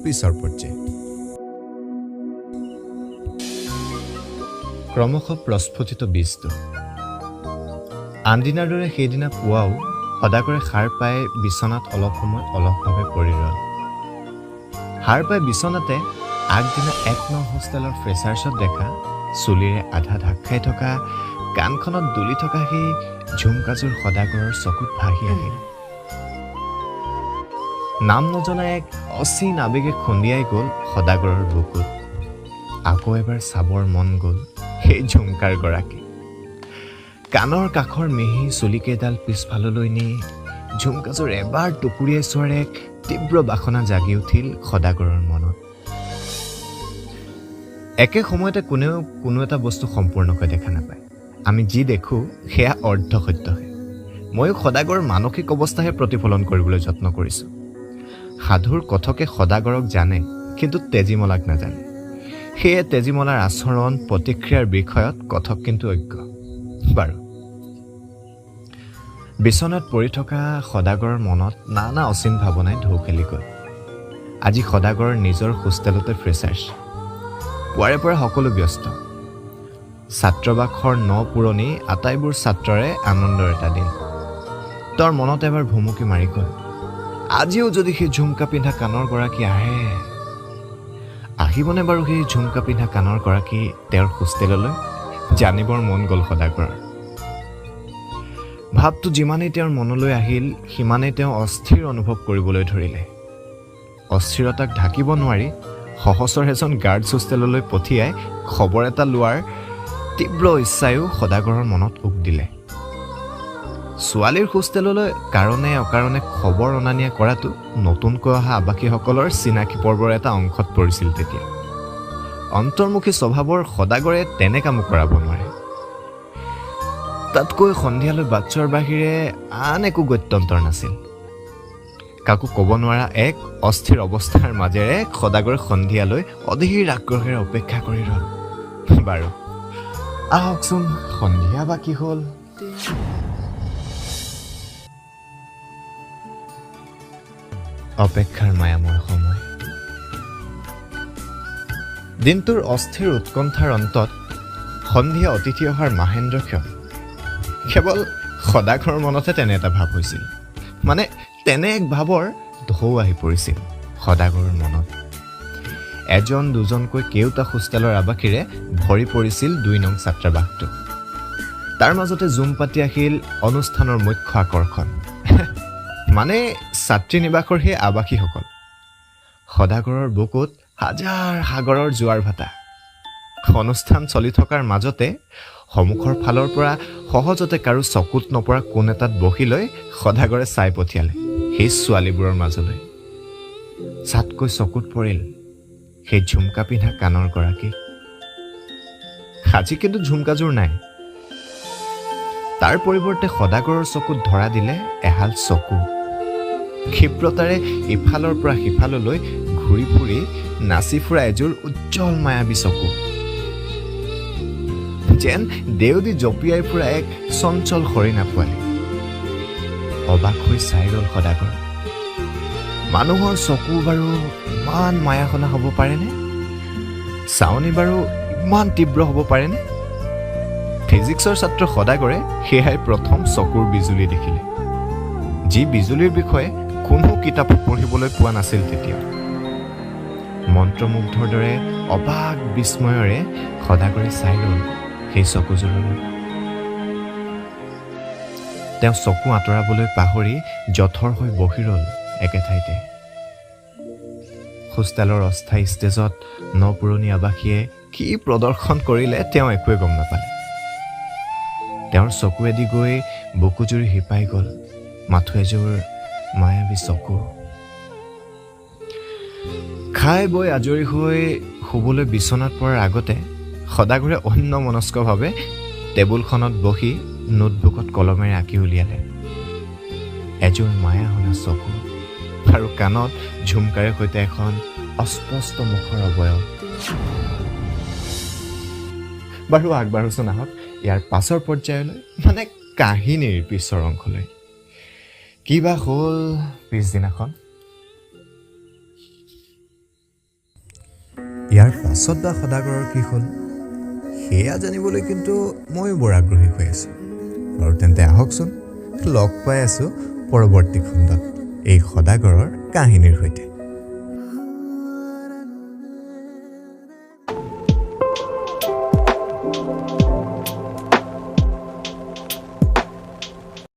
পিছৰ পৰ্যায়। ক্ৰমশঃ প্ৰস্ফুটিত বীজটো। আনদিনাৰ দৰে সেইদিনা পুৱাও সদাগৰে সাৰ পাই বিচনাত অলপ সময় অলসভাৱে পৰি ৰ'ল। সাৰ পাই বিচনাতে আগদিনা 1 নং হোষ্টেলৰ ফ্ৰেচাৰ্ছত দেখা চুলিৰে আধা ঢাক খাই থকা, কাণখনত দুলি থকা সেই ঝুমকাযোৰ সদাগৰৰ চকুত ভাহি আহিল। নাম নজনা এক অচিন আৱেগে খুন্দিয়াই গ'ল সদাগৰৰ বুকুত। আকৌ এবাৰ চাবৰ মন গ'ল সেই ঝুমকাৰ গৰাকী। কাণৰ কাষৰ মিহি চুলিকেইডাল পিছফাললৈ নি ঝুমকাযোৰ এবাৰ টুকুৰিয়াই চোৱাৰ এক তীব্ৰ বাসনা জাগি উঠিল সদাগৰৰ মনত। একে সময়তে কোনেও কোনো এটা বস্তু সম্পূৰ্ণকৈ দেখা নাপায়। আমি যি দেখোঁ সেয়া অৰ্ধসত্যহে। ময়ো সদাগৰৰ মানসিক অৱস্থাহে প্ৰতিফলন কৰিবলৈ যত্ন কৰিছোঁ। সাধুৰ কথকে সদাগৰক জানে, কিন্তু তেজীমলাক নাজানে। সেয়ে তেজীমলাৰ আচৰণ প্ৰতিক্ৰিয়াৰ বিষয়ত কথক কিন্তু অজ্ঞ। বাৰু, বিচনাত পৰি থকা সদাগৰৰ মনত নানা অচিন ভাৱনাই ঢৌ খেলি গ'ল। আজি সদাগৰৰ নিজৰ হোষ্টেলতে ফ্ৰেচাৰ্ছ। পুৱাৰে পৰা সকলো ব্যস্ত। ছাত্ৰবাসৰ ন পুৰণি আটাইবোৰ ছাত্ৰৰে আনন্দৰ এটা দিন। তেওঁৰ মনত এবাৰ ভুমুকি মাৰি গ'ল, আজিও যদি সেই ঝুমকা পিন্ধা কাণৰ গৰাকী আহে। আহিবনে বাৰু সেই ঝুমকা পিন্ধা কাণৰ গৰাকী তেওঁৰ হোষ্টেললৈ? জানিবৰ মন গ'ল সদাগৰৰ। ভাৱটো যিমানেই তেওঁৰ মনলৈ আহিল, সিমানেই তেওঁ অস্থিৰ অনুভৱ কৰিবলৈ ধৰিলে। অস্থিৰতাক ঢাকিব নোৱাৰি সহচৰ এজন গাৰ্ডছ হোষ্টেললৈ পঠিয়াই খবৰ এটা লোৱাৰ তীব্ৰ ইচ্ছায়ো সদাগৰৰ মনত উক দিলে। ছোৱালীৰ হোষ্টেললৈ কাৰণে অকাৰণে খবৰ অনা নিয়া কৰাটো নতুনকৈ অহা আৱাসীসকলৰ চিনাকি পৰ্বৰ এটা অংশত পৰিছিল তেতিয়া। অন্তৰ্মুখী স্বভাৱৰ সদাগৰে তেনে কামো কৰাব নোৱাৰে। তাতকৈ সন্ধিয়ালৈ বাট চোৱাৰ বাহিৰে আন একো গত্যন্তৰ নাছিল। কাকো ক'ব নোৱাৰা এক অস্থিৰ অৱস্থাৰ মাজেৰে সদাগৰে সন্ধিয়ালৈ অধীৰ আগ্ৰহেৰে অপেক্ষা কৰি ৰ'ল। বাৰু, আহকচোন, সন্ধিয়া বা কি হ'ল। অপেক্ষাৰ মায়াময় সময়। দিনটোৰ অস্থিৰ উৎকণ্ঠাৰ অন্তত সন্ধিয়া অতিথি অহাৰ মাহেন্দ্ৰ ক্ষণ। কেৱল সদাগৰৰ মনতহে তেনে এটা ভাৱ হৈছিল, মানে তেনে এক ভাৱৰ ঢৌ আহি পৰিছিল সদাগৰৰ মনত। এজন দুজনকৈ কেওটা হোষ্টেলৰ আৱাসীৰে ভৰি পৰিছিল 2 নং ছাত্ৰাবাসটো। তাৰ মাজতে জুম পাতি আহিল অনুষ্ঠানৰ মুখ্য আকৰ্ষণ, মানে ছাত্ৰী নিবাসৰ সেই আৱাসীসকল। সদাগৰৰ বুকুত হাজাৰ সাগৰৰ জোৱাৰ ভাটা। অনুষ্ঠান চলি থকাৰ মাজতে সন্মুখৰ ফালৰ পৰা সহজতে কাৰো চকুত নপৰা কোণ এটাত বহি লৈ সদাগৰে চাই পঠিয়ালে সেই ছোৱালীবোৰৰ মাজলৈ। চাতকৈ চকুত পৰিল সেই ঝুমকা পিন্ধা কাণৰ গৰাকী। আজি কিন্তু ঝুমকাযোৰ নাই। তাৰ পৰিৱৰ্তে সদাগৰৰ চকুত ধৰা দিলে এহাল চকু। ক্ষিপ্ৰতাৰে ইফালৰ পৰা সিফাললৈ ঘূৰি ফুৰি নাচি ফুৰা এযোৰ উজ্জ্বল মায়াবী চকু, যেন দেউদি জঁপিয়াই ফুৰা এক চঞ্চল হৰিণা পোৱালি। অবাক হৈ চাই ৰ'ল সদাগৰ। মানুহৰ চকু বাৰু ইমান মায়াসনা হ'ব পাৰেনে? চাৱনি বাৰু ইমান তীব্ৰ হ'ব পাৰেনে? ফিজিক্সৰ ছাত্ৰ সদাগৰে সেয়াই প্ৰথম চকুৰ বিজুলী দেখিলে, যি বিজুলীৰ বিষয়ে কোনো কিতাপত পঢ়িবলৈ পোৱা নাছিল তেতিয়া। মন্ত্ৰমুগ্ধৰ দৰে অবাক বিস্ময়ৰে সদাগৰে চাই ৰ'ল সেই চকুযোৰলৈ। তেওঁ চকু আঁতৰাবলৈ পাহৰি জঠৰ হৈ বহি ৰ'ল একে ঠাইতে। হোষ্টেলৰ অস্থায়ী ষ্টেজত ন পুৰণি আৱাসীয়ে কি প্ৰদৰ্শন কৰিলে তেওঁ একোৱে গম নাপালে। তেওঁৰ চকুৱেদি গৈ বুকুজুৰি শিপাই গ'ল মাথো এযোৰ মায়াবী চকু। খাই বৈ আজৰি হৈ শুবলৈ বিচনাত পৰাৰ আগতে সদাগৰে অন্যমনস্কভাৱে টেবুলখনত বহি নোটবুকত কলমেৰে আঁকি উলিয়ালে এযোৰ মায়াসনা চকু আৰু কাণত ঝুমকাৰে সৈতে এখন অস্পষ্ট মুখৰ অৱয়ব। বাৰু, আগবাঢ়োচোন আহক ইয়াৰ পাছৰ পৰ্যায়লৈ, মানে কাহিনীৰ পিছৰ অংশলৈ। কি বা হ'ল পিছদিনাখন? ইয়াৰ পাছত বা সদাগৰৰ কি হ'ল সেয়া জানিবলৈ কিন্তু ময়ো বৰ আগ্ৰহী হৈ আছোঁ। বাৰু তেন্তে আহকচোন, লগ পাই আছোঁ পৰৱৰ্তী খণ্ডত এই সদাগৰৰ কাহিনীৰ সৈতে।